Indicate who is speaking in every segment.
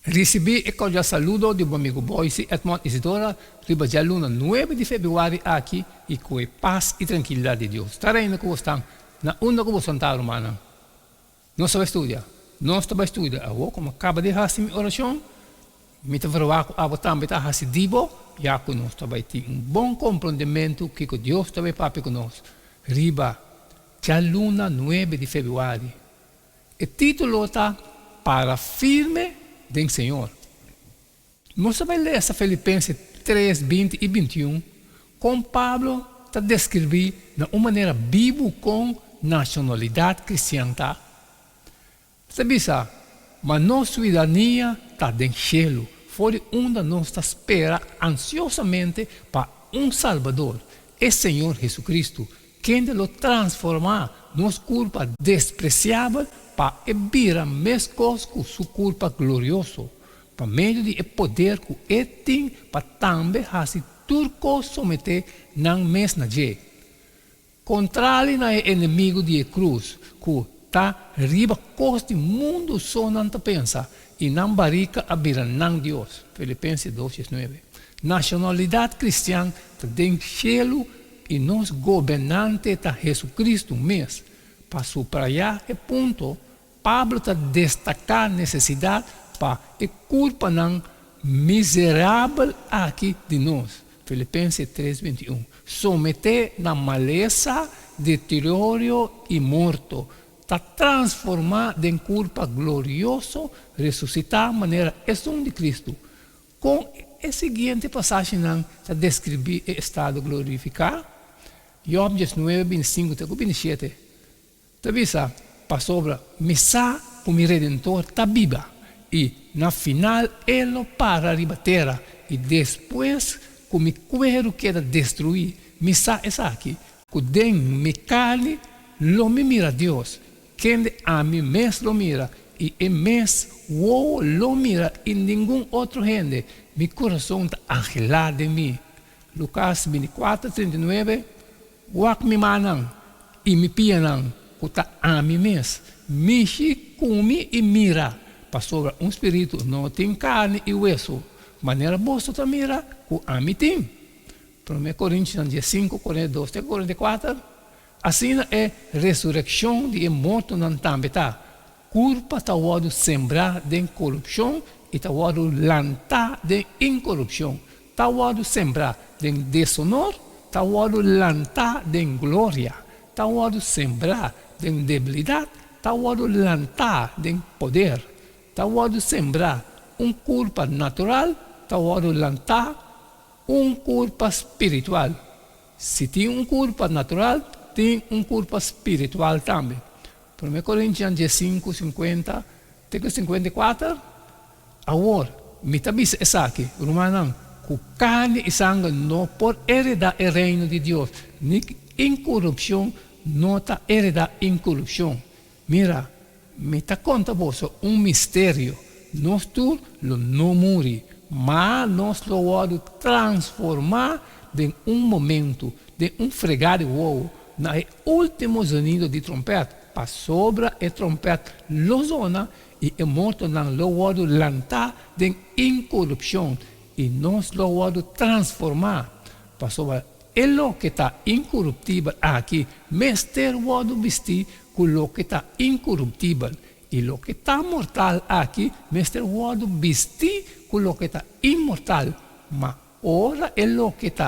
Speaker 1: Risibí e kordial saludo di bo amigu Boyce Edmond Isidora riba djaluna nuebe di februari aki i ku e pas i trankilidat di Dios ta reina ku bosnan na unda ku boso ta rumannan. Nos ta bai studia. Nos ta bai studia awor ku mi a kaba di hasi mi orashon. Mi ta verwagt ku abo tambe ta hasi di bo, ya ku nos ta bai tin un bon komprondementu kiko Dios ta bai papia ku nos riba djaluna nuebe di februari. E título ta Para Firme den Señor. Nos ta bai lesa Filipense tres, 20 i 21, kon Pablo ta deskribí na un manera bibu kon nashonalidat kristian ta. E ta bisa, Ma nos suidania ta den shelu, for di unda nos ta spera ansiosamente pa un Salbador, e Señor Hesukristu, Kende lo transformá nos kurpa despresiabel pa e bira meskos ku su kurpa glorioso, pa medio di e poder ku e tin pa tambe hasi tur kos someté nan mes na dje. Kontrali na e enemigu di e krus, ku ta riba kos di mundu so nan ta pensa, i nan barika a bira nan dios. Filipenses dos diesnuebe. Nashonalidat kristian ta den shelu i nos gobernante ta Hesukristu mes. Pa suprayá e punto, Pablo ta destaká nesesidat pa e kurpanan miserabel aki di nos, Filipenses tres 21, someté na malesa, deteriorio i morto, ta transformá den kurpa glorioso resusitá manera esun di Kristu. Kon e siguiente pasashinan ta deskribí e estado glorifiká? Jòb 19, 25 te ku 27 ta bisa, Pasobra mi sa ku mi Redentor ta biba, i na final e lo para riba tera, i despues ku mi kueru keda destruí, mi sa esaki, Ku den mi karni lo mi mira Dios, kende ami mes lo mira, i e mes wowo lo mira i ningun otro hende, mi kurason ta anhelá den mi. Lukas 24, 39, Wak mi mannan i mi pianan, ku ta ami mes, mishi ku mi i mira, pasobra un spiritu no tin karni i wesu, manera boso ta mira ku ami tin. Promé Korintionan 15, 42 te 44, Asina e resurekshon di e mortonan tambe ta. Kurpa ta wòrdu sembrá den korupshon i ta wòrdu lantá den inkorupshon, ta wòrdu sembrá den desonor, ta wòrdu lantá den gloria, ta wòrdu sembrá den debilidat, ta wòrdu lantá den poder, ta wòrdu sembrá un kurpa natural, ta wòrdu lantá Un kurpa spiritual. Si tin un kurpa natural, tin un kurpa spiritual tambe. Promé Korintian 15, 50 te ku 54, Awor, mi ta bisa esaki, rumannan, ku karni i sanger no por heredá e Reino di Dios, ni inkorupshon no ta heredá inkorupshon. Mira, mi ta konta boso un misterio, nos tur lo no muri, ma nos lo wòrdu transformá den un momentu, den un fregá di wowo, na e último zonido di trompèt, pasobra e trompèt lo zona i e mortonan lo wòrdu lantá den inkorupshon i nos lo wòrdu transformá, pasobra E loke ta inkoruptibel aki mester wòrdu bistí ku loke ta inkoruptibel, i loke ta mortal aki mester wòrdu bistí ku loke ta inmortal. Ma ora e loke ta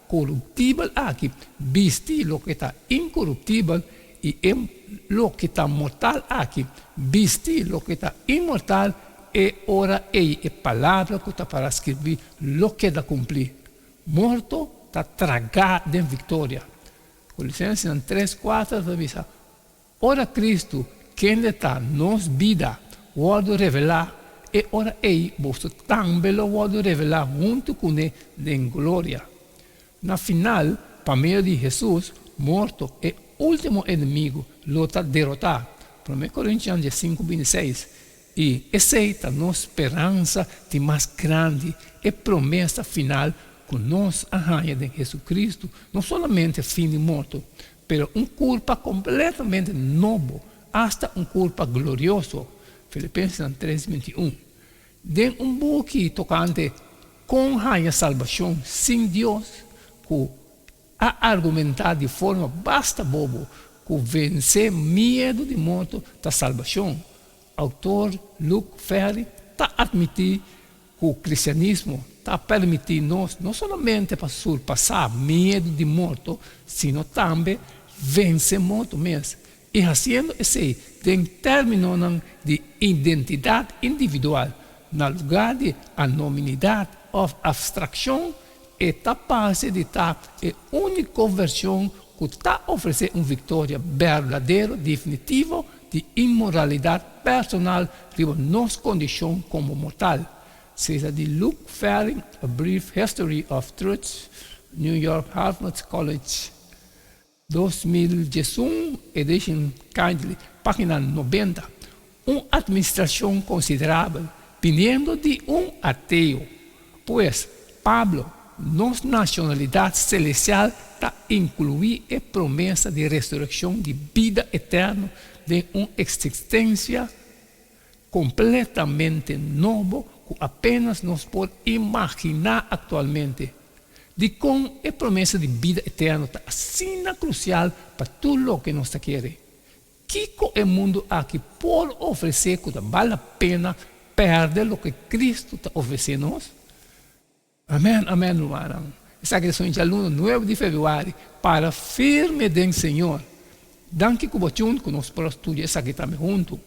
Speaker 1: koruptibel aki bisti loke ta inkoruptibel, i e loke ta mortal aki bisti loke ta inmortal, e ora ei e palabra ku ta pará skirbí lo keda kumplí, Morto ta tragá den viktoria. Kolisensenan tres kuater ta bisa, Ora Kristu, kende ta nos bida, wòrdu revelá, e ora ei boso tambe lo wòrdu revelá huntu kuné den gloria. Na final, pa medio di Hesus, morto, e último enemigu, lo ta derotá. Promé Korintian 15 26. I esei ta nos speransa di mas grandi, e promesa final ku nos a haña den Hesukristu, no solamente fin di morto, pero un kurpa kompletamente nobo, asta un kurpa glorioso. Filipensenan 3, 21. Den un buki tokante kon haña salbashon sin Dios, ku a argumentá di forma basta bobo ku vensé miedu di morto ta salbashon, outor Luke Ferry ta atmití ku kristianismo ta permití nos no solamente pa surpasá miedu di morto, sino tambe vense morto mes, i hasiendo esei den términonan di identidat individual na lugá di anominidat òf apstrakshon, e ta parse di ta e úniko vershon ku ta ofresé un viktoria berdadero definitivo di inmoralidat personal riba nos kondishon komo mortal. Sesa di Luke Ferry, A Brief History of Truth, New York, Harvard College. 2011, edition Kindly, página 90. Un atministrashon konsiderabel, biniendo di un ateo. Pues, Pablo, nos nashonalidat selestial ta inkluí e promesa di resurekshon di bida eterno den un eksistensia kompletamente nobo ku apénas nos por imaginá aktualmente. Dikon e promesa di bida eterno ta asina krusial pa tur loke nos ta kere? Kiko e mundu aki por ofresé ku ta bal la pena pèrdè loke Kristu ta ofresé nos? Amèn, amèn, rumannan. Esaki ta son djaluna nuebe di febrüari. Para firme den Señor. Danki ku bo tune ku nos por a studia esaki tambe huntu.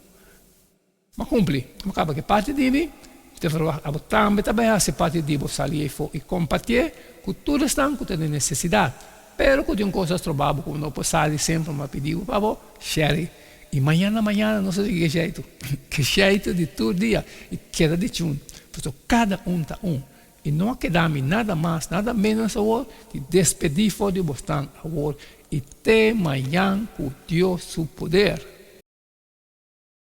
Speaker 1: M'a kumpli, m'a kaba ku e parti di mi. Mi ta ferwagt abo tambe ta bai hasi parti di bo sali ei fo i kompartié ku tur esnan ku ta den nesesidat. Pero ku tin un kos a stroba bo ku bo no por sali semper m'a pidi bo pa bo share. I mañana mañana nos a sigui ke sheitu, ke sheitu di tur dia i keda di tune. Pasobra kada un ta un. I no a keda mi nada mas, nada menos awor di despedí for di bosnan awor i te mañan ku Dios su poder.